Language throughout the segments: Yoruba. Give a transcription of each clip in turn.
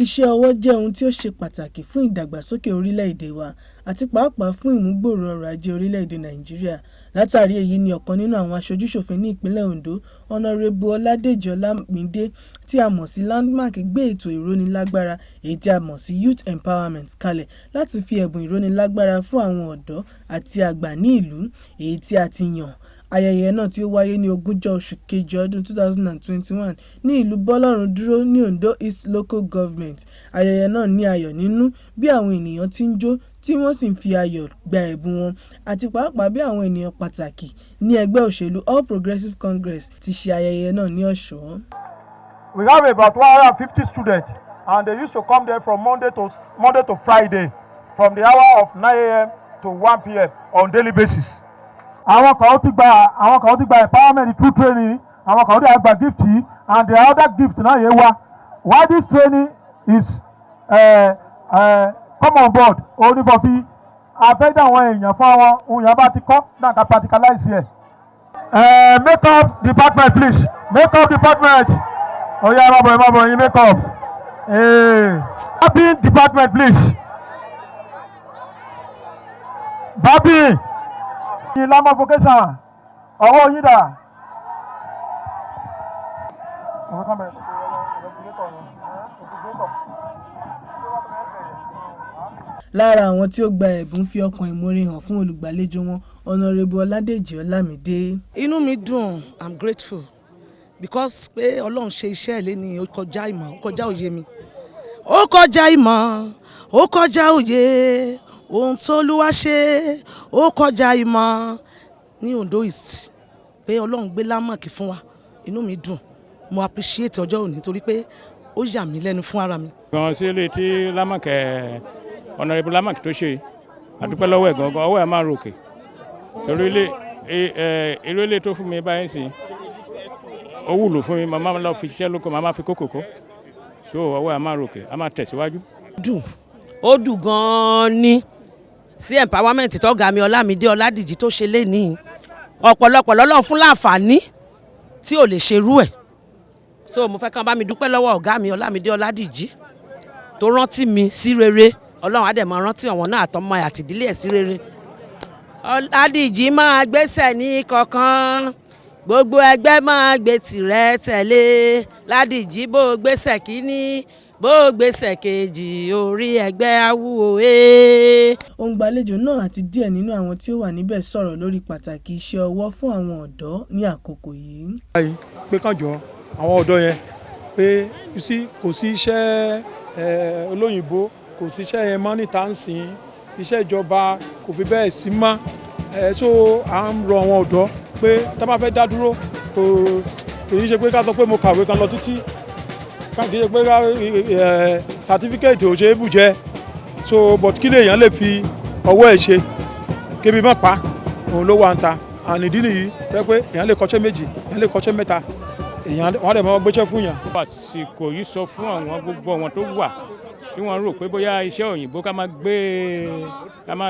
Iṣẹ́ ọwọ́ jẹ́ ohun tí ó ṣe pàtàkì fún ìdàgbàsókè orílẹ̀-èdè wa àti pàápàá fún ìmúgbòòrò ọrọ̀ ajé orílẹ̀-èdè Nàìjíríà. Látàrí èyí ni ọ̀kan nínú àwọn aṣojú-ṣòfin ní ìpínlẹ̀ Ondo, Honorable Ọládèjì Ọlámidé tí a mọ̀ sí Landmark gbé ètò ìrónílágbára èyí tí a mọ̀ sí Youth Empowerment kalẹ̀ láti fi ẹ̀bùn ìrónílágbára fún àwọn ọ̀dọ́ àti àgbà ní ìlú, èyí tí a ti yàn. Ayẹyẹ náà tí ó wáyé ní ogúnjọ́ oṣù kejì ọdún 2021 ní ìlú Bọ́lọ́rundúró ní Ondo East Local Government. Ayẹyẹ náà ní ayọ̀ nínú bí àwọn ènìyàn ti ń jó tí wọ́n sì ń fi ayọ̀ gba ẹ̀bùn wọn àti pàápàá bí àwọn ènìyàn pàtàkì ní ẹgbẹ́ òṣèlú All Progressive Congress ti ṣe ayẹyẹ náà ní ọ̀ṣọ́. We have about 150 students, and they used to come there from Monday to Friday, from the hour of 9 a.m. to 1 p.m. on daily basis. Àwọn kan ó ti gba empowerment through training, àwọn kan ó ti gba gift yìí, and the other gift náà yẹn wá. Why this training is come on board, onífọ̀fí àfẹ́dá àwọn èèyàn fún àwọn ohun yẹn bá ti kọ́ náà ká practicalize ẹ̀. Make up department, please, make up department. Oya, ẹ má bọ̀, ẹ má bọ̀, yín make up. Barbing department, please. Barbing. Yín lámọ̀ vocation ọwọ́ yín dà. Lára àwọn tí ó gba ẹ̀bùn fi ọkàn ìmoore hàn fún olùgbàlejò wọn, Honorable Ọládèjì Ọlámidé. Inú mi dùn, I'm grateful because pé Ọlọ́run ṣe iṣẹ́ ẹ̀ lẹ́ni, ó kọjá ìmọ̀, ó kọjá òye mi, ó kọjá ìmọ̀, ó kọjá òye. Ohun t'Olúwa ṣe, ó kọjá ìmọ̀ ní Ondo East, pé Ọlọ́run gbé Landmark fún wa. Inú mi dùn, mo appreciate ọjọ́ òní torí pé ó yà mí lẹ́nu fún ara mi. Gan sí ilé tí Landmark ẹ̀, Honorable Landmark tó ṣe, àdúpẹ́ lọ́wọ́ ẹ̀ gangan, ọwọ́ ẹ̀ máa ròkè torí ilé irú ilé tó fún mi báyìí sí, ó wúlò fún mi. Màmá lọ fi ṣiṣẹ́ lóko, màmá fi kókòkó so ọwọ́ ẹ̀ máa ròkè, a máa tẹ̀síwájú. Dùn, ó dùn gan-an ni sí empowerment tọ́gà mi Ọlámídé Ọládìjì tó ṣe lénìí. Ọ̀pọ̀lọpọ̀ lọ́lọ́run fún láǹfààní tí ò lè ṣerú ẹ̀, so mo fẹ́ kàn bá mi dúpẹ́ lọ́wọ́ ọ̀gá mi Ọlámídé Ọládìjì tó rántí mi sí rere. Ọlọ́run á dẹ̀ máa rántí àwọn náà, àtọmọ àtìdílé ẹ̀ sí rere. Ọládìjì máa gbéṣẹ̀ ní kọ̀ọ̀kan, gbogbo ẹgbẹ́ máa gbé tirẹ̀ tẹ̀lé. Ládìjì, bó gbéṣẹ̀ kínní, bó gbéṣẹ̀ kejì, orí ẹgbẹ́ á wú o. Òǹgbàlejò náà àti díẹ̀ nínú àwọn tí ó wà níbẹ̀ sọ̀rọ̀ lórí pàtàkì iṣẹ́ ọwọ́ fún àwọn ọ̀dọ́ ní àkókò yìí. Pé kàn jọ àwọn ọ̀dọ́ yẹn pé kò sí iṣẹ́ olóyìnbó, kò sí iṣẹ́ yẹn mọ́ níta ń sìn, iṣẹ́ ìjọba kò fi bẹ́ẹ̀ sí mọ́. So à ń rọ àwọn ọ̀dọ́ pé tá bá fẹ́ dá dúró, kò kì í ṣe pé ká sọ pé mo kàwé kan lọ títí, kì í ṣe pé ká certificate ò ṣe é bù jẹ. So but kí lèèyàn lè fi ọwọ́ ẹ̀ ṣe kébi má pa òun ló wà ń ta. Àní ìdí nìyí tẹ́ pé èèyàn lè kọ́ṣẹ́ méjì, èèyàn lè kọ́ṣẹ́ mẹ́ta, èèyàn wọ́n lè máa gbéṣẹ́ fún yàn. Àsìkò yìí sọ fún àwọn gbogbo àwọn tó wà tí wọ́n rò pé bóyá iṣẹ́ òyìnbó ká máa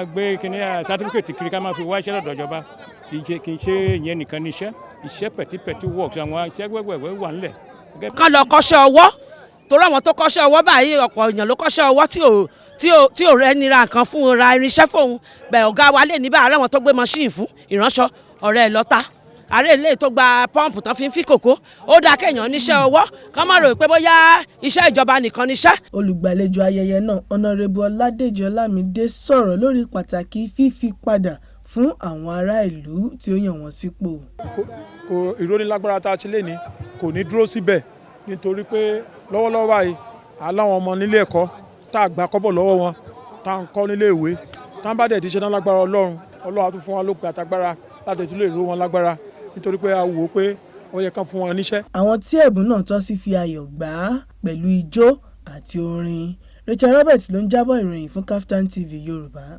gbé kíní certificate kiri, ká máa fi wá iṣẹ́ lọ́dọ̀ ìjọba, kì í ṣe ìyẹn nìkan ní iṣẹ́. Iṣẹ́ petty petty works, àwọn iṣẹ́ wẹ́wẹ́wẹ́ wà ńlẹ̀. Kán lọ kọ́ṣẹ́ ọwọ́, torí àwọn tó kọ́ṣẹ́ ọwọ́ báyìí, ọ̀pọ̀ èèyàn ló kọ́ṣẹ́ ọwọ́ tí ò rẹ́ nira nǹkan fún ra irinṣẹ́ fóun bẹ́ẹ̀. Ọ̀gá wa lè níbà àárẹ̀ wọn tó gbé machine fún ìránṣọ ọ̀rẹ́ ẹ̀ lọ́ta, àárẹ̀ ilé tó gba pọ́ǹpù tán fi ń fi kòkó. Ó dáa kéèyàn níṣẹ́ ọwọ́, kán má rò pé bóyá iṣẹ́ ìjọba nìkan níṣẹ́. Olùgbàlejò ayẹyẹ náà, Honorable Ọládèjì Ọlámídé, sọ̀rọ̀ lórí pàtàkì fífi padà fún àwọn ará ìlú tí ó yàn wọ́n sípò. Kò ìrónilágbára tá a ṣe léni kò ní dúró síbẹ̀, nítorí pé lọ́wọ́lọ́wọ́ báyìí aláwọn ọmọ nílé ẹ̀kọ́ tá a gbà kọ́bọ̀ lọ́wọ́ wọn tá a ń kọ́ nílé ìwé, tá a bá dẹ̀ ti ṣe tán, lágbára Ọlọ́run, Ọlọ́run á tún fún wa lópin àtagbára láti tún lè ró wọn lágbára, nítorí pé a wò ó pé ó yẹ kán fún wọn níṣẹ́. Àwọn tí ẹ̀bùn náà tọ́ sí fi ayọ̀ gbà á pẹ̀lú ijó àti orin. Rachel Roberts ló ń jábọ̀ ìròyìn fún Kaftan TV Yorùbá.